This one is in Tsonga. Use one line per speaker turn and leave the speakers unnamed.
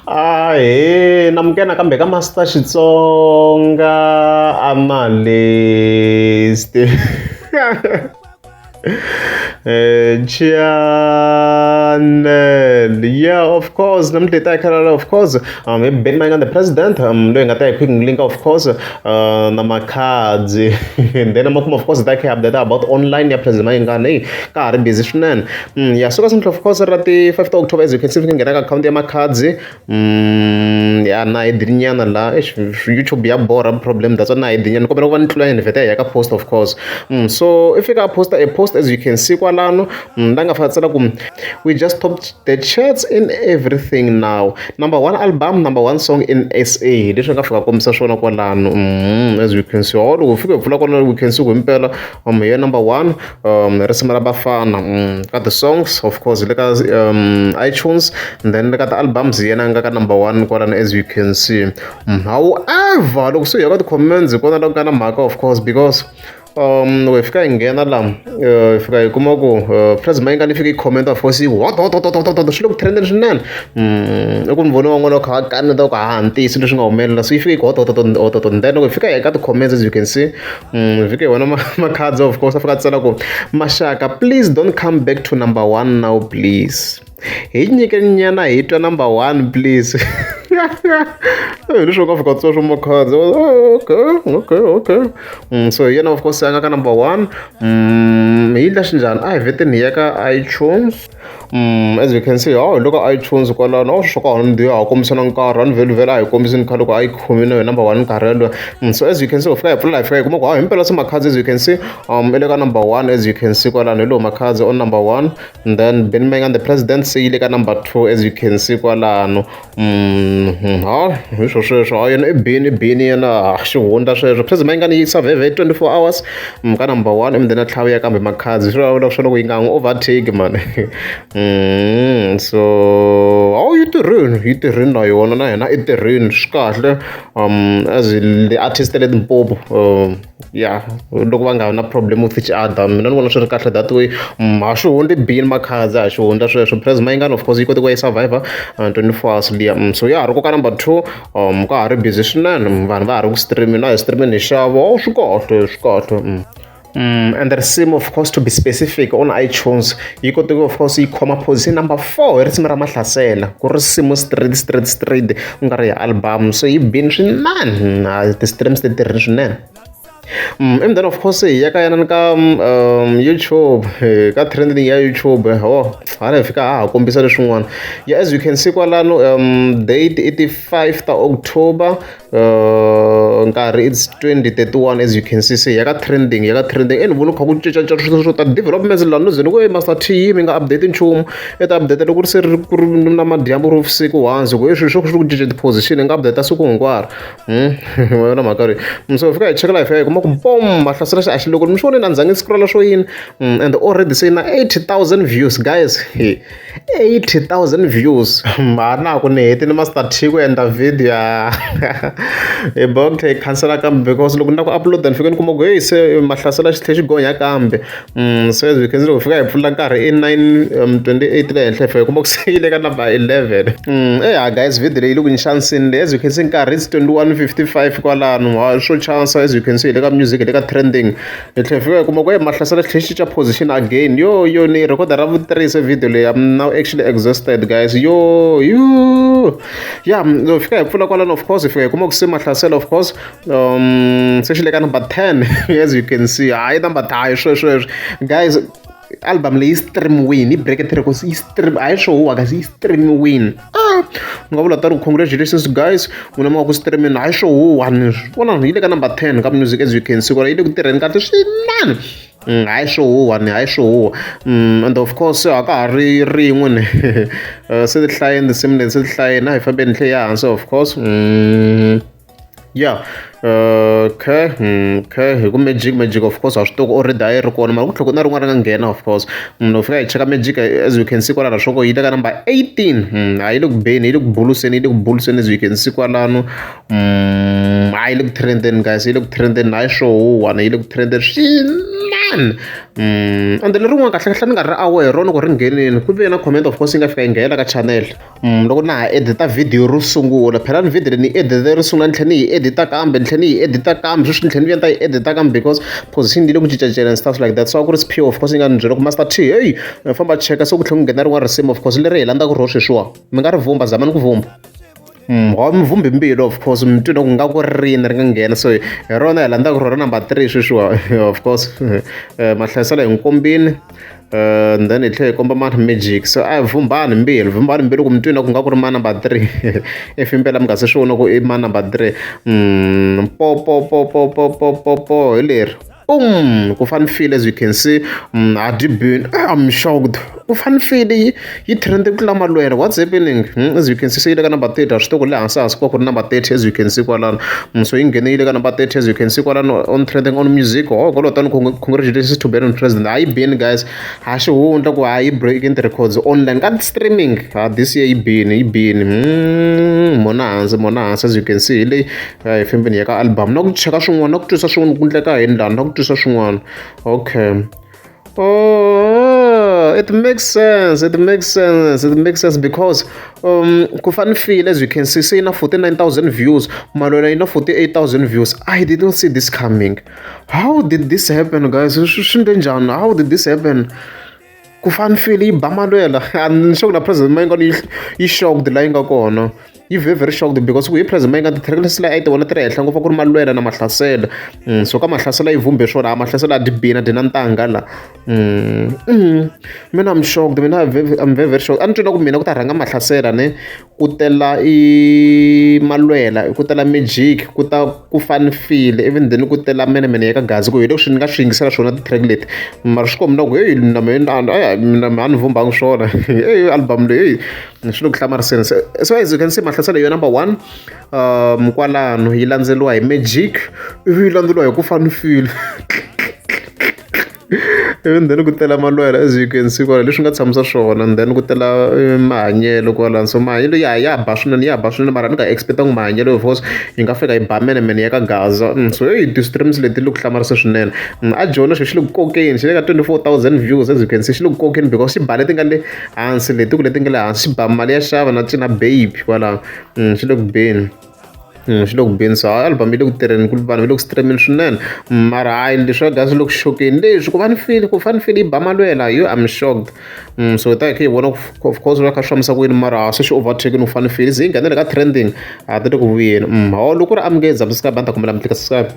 Ahee, namukela nakambe ka Master Xitsonga Analyst channel yeah of course namuntlha hi ta hi khalala of course hi Benny Mayengani the president loyi hi nga ta hi quick link of course na Makhadzi and then makumu of course hi ta hi kha hi update about online ya president Mayengani hey ka ha ri busy swinene ya suka simple of course ra ti 5 ta October as you can see fika nghena ka akhawunti ya Makhadzi ya na hi nyana la eish YouTube ya borha problem that's why na hi nyana ni kombela ku va ni tlula ni vheta hi ya ka post of course so i fika a posta a post as you can see kwalano la nga fika tsala ku we just topped the charts in everything now number one album number one song in SA leswi nga fika kombisa swona kwalano as you can see all loko fika hi pfula kwalano we can see ku himpela hi number one risimu ra Bafana ka the songs of course le ka iTunes and then le ka ti-albums hi yena a nga ka number one kwalano as you can see however loko se hi ya ka ti-comments hi kona la ku nga na mhaka of course because loko hi fika hi nghena la hi fika hi kuma ku President Mayengani yi fike yi comment of course yi what what what what what swi le ku trendeni swinene i ku ni vone van'wana va kha va kaneta ku ha ntiyiso leswi nga humelela so yi fike yi ku what what what what what then loko hi fika hi ya ka ti-comments as you can see hi fike hi vona Makhadzi of course a fika a tsala ku Maxaka please don't come back to number one now please hi nyikeni nyana hi twa number one please hi leswi nga fika tswa swa Makhadzi okay okay okay so hi yena of course a nga ka number one hi endla xinjhani a hi vheteni hi ya ka iTunes as you can see ha hi le ka iTunes kwalano a swi ka ndi ya ha kombisa na nkarhi a ni vheli vhela a hi kombisini khale ku a yi khomile hi number one nkarhi yaloye so as you can see u fika hi pfula hi fika hi kuma ku ha himpela se Makhadzi as you can see i le ka number one as you can see kwalano hi lowu Makhadzi on number one and then Benny Mayengani the president se yi le ka number two as you can see kwalano ha hi swo sweswo ha yena i Benny i Benny yena xihundla sweswo President Mayengani yi survive 24 hours ka number one and then a tlhava ya kambe Makhadzi swi vula swa loko yi nga n'wi overtake man so hawu yi tirhini yi tirhini na yona na yena i tirhini swi kahle as the artist le Limpopo ya loko va nga na problem with each other mina ni vona swi ri kahle that way ha swi hundzi Benny Makhadzi a xi hundza sweswo President Mayengani of course yi kote ku va yi survivor 24 hours liya so ya ha ri ku ka number two ka ha ri busy swinene vanhu va ha ri ku streaming na hi streaming hi xavo oh swi kahle swi kahle and risimu of course to be specific on iTunes yi kote ku of course yi khoma position number four hi risimu ra Mahlasela ku risimu straight straight straight ku nga ri hi album so yi bini swinene ti-streams ti tirhini swinene and then of course hi ya ka yana ka YouTube ka trending ya YouTube oh hala hi fika ha ha kombisa leswin'wana yeah as you can see kwalano date i ti 5 ta October nkarhi it's 2031 as you can see se ya ka trending ya ka trending and vona kha ku cincacinca swilo swo ta developments laha no ze ni ku Master T mi nga update nchumu i ta update loko ri se ri ku ri na madyambu ri vusiku once ku i swilo swo swi ku cinca ti-position i nga update siku hinkwaro yona mhaka leyi so fika hi cheka laha hi fika hi kuma ku bom Mahlasela xi a xi loko mi swi vonile a ni zangi ni scrolla swo yini and already se na 80,000 views guys 80,000 views ha na ku ni hetile Master T ku endla video ya hi boha ku tlhela hi khansela kambe because loko ni la ku upload ni fike ni kuma ku hey se Mahlasela xi tlhela xi gonya kambe so as you can see loko fika hi pfula nkarhi i 9:28 le henhla hi fika hi kuma ku se yi le ka number 11 eya guys video leyi yi le ku ni xaniseni leyi as you can see nkarhi it's 21:55 kwalano ha swo chance as you can see hi le ka music hi le ka trending hi tlhela hi fika hi kuma ku Mahlasela xi tlhela xi cinca position again yo yo ni record ra vu three se video leyi I'm now actually exhausted guys yo yo yeah loko fika hi pfula kwalano of course hi fika hi kuma ku se Mahlasela of course se xi le ka number 10 as you can see hayi number hayi sweswo sweswo guys album leyi stream win yi break records yi stream hayi swo huwa kasi yi stream win ah ni nga vula tani congratulations guys n'wina mi nga ku streaming hayi swo huwa ni vona yi le ka number 10 ka music as you can see kona yi le ku tirheni kahle swinene hayi swo huwa ni hayi swo huwa and of course a ka ha ri rin'we ni se ti hlayeni tinsimu leti se ti hlayeni a hi fambeni tlhe ya hansi of course yeah okay okay hi ku magic magic of course ha swi tivi ku already a yi ri kona mara ku tlhela ku na rin'wana ri nga nghena of course loko fika hi cheka magic as you can see kwalano swa ku yi le ka number 18 a yi le ku beni yi le ku buluseni yi le ku buluseni as you can see kwalano a yi le ku trendeni guys yi le ku trendeni hayi swo huwa yi le ku trendeni swinene. 1. And lerin'wana kahle kahle ni nga ri aware rona ku ri nghenini ku ve na comment of course yi nga fika yi nghena ka channel. Loko na ha edita video ro sungula phela ni video ni edite ro sungula ni tlhela ni yi edita kambe ni tlhela ni yi edita kambe sweswi ni tlhela ni vuya ni ta yi edita kambe because position yi le ku cincacinceni and stuff like that. So a ku ri Siphiwo of course yi nga ni byela ku Master T hey famba cheka se ku tlhela ku nghena rin'wana risimu of course leri hi landzaka rona sweswiwa mi nga ri vhumba zamani ku vhumba. Ho mi vhumbi mbilu of course mi twi na ku nga ku ri rini ri nga nghena so hi rona hi landzaka rona number 3 sweswiwa of course mahlayiselo hi nkombini and then hi tlhela hi komba mani magic so a hi vhumbani mbilu vhumbani mbilu ku mi twi na ku nga ku ri ma number 3 if impela mi nga se swi vona ku i ma number 3 po po po po po po po po hi leri. Boom! Ku fana feel as you can see a dyi bini. I'm shocked. Ku fana feel yi yi trend ku tlula malwela. What's happening? As you can see se yi le ka number 30 a swi tivi ku le hansi hansi ku va ku ri number 30 as you can see kwalano. So yi nghene yi le ka number 30 as you can see kwalano on trending on music. Oh, kwalaho tani congratulations to Ben President. A yi bini guys. Ha xihundla ku ha yi breaking the records online ka streaming. Ha this year yi bini yi bini. Mona hansi mona hansi as you can see hi leyi hi fambeni hi ya ka album na ku cheka swin'wana na ku twisa swin'wana ku endleka yini laha na ku twisa swin'wana okay oh it makes sense it makes sense it makes sense because ku fane feel as you can see se yi na 49000 views malwela yi na 48000 views. I did not see this coming. How did this happen guys? Swi ndle njhani? How did this happen? Ku fane feel yi ba malwela ni sure na President Mayengani yi shocked la yi nga kona yi very very shocked because ku hi President Mayengani ti-track leti a yi ti vona ti ri henhla ngopfu a ku ri malwela na mahlasela. So ka mahlasela yi vhumbe swona a mahlasela a dyi bini a dyi na ntanga la. Mina I'm shocked mina I'm very very shocked. A ni twi na ku mina ku ta rhanga mahlasela ne ku tela i malwela ku tela magic ku ta ku fane feel even then ku tela menemene ya ka gaza ku hi leswi ni nga swi yingisela swona ti-track leti mara swi komba na ku heyi na mina mina a ni vhumbhangi swona hey album leyi hey swi le ku hlamariseni. So as you can see mahlasela yo number 1 kwalano yi landzeriwa hi magic ivi yi landzeriwa hi ku fane feel even then ku tela malwela as you can see kwala leswi nga tshamisa swona and then ku tela mahanyelo kwalano so mahanyelo ya ya ba swinene ya ba swinene mara ni nga expect-angi mahanyelo of course yi nga fika yi ba menemene ya ka Gaza. So hey ti-streams leti le ku hlamarisa swinene. A jona xo xi le ku kokeni xi le ka 24000 views as you can see xi le ku kokeni because xi ba leti nga le hansi leti ku leti nga le hansi xi ba mali ya xava na cina baby kwalano. Xi le ku beni. Xi le ku beni so album yi le ku tirheni ku vanhu va le ku streameni swinene mara hayi leswi swa swi le ku xokeni leswi ku va ni feel ku fane feel yi ba malwela yo I'm shocked. So hi ta hi kha hi vona of course va kha swi fambisa ku yini mara se xi overtake ku fane feel ze yi nghena le ka trending a ti le ku vuyeni. Ho loko ku ri amukeza subscribe a ni ta kombela mi tlika subscribe.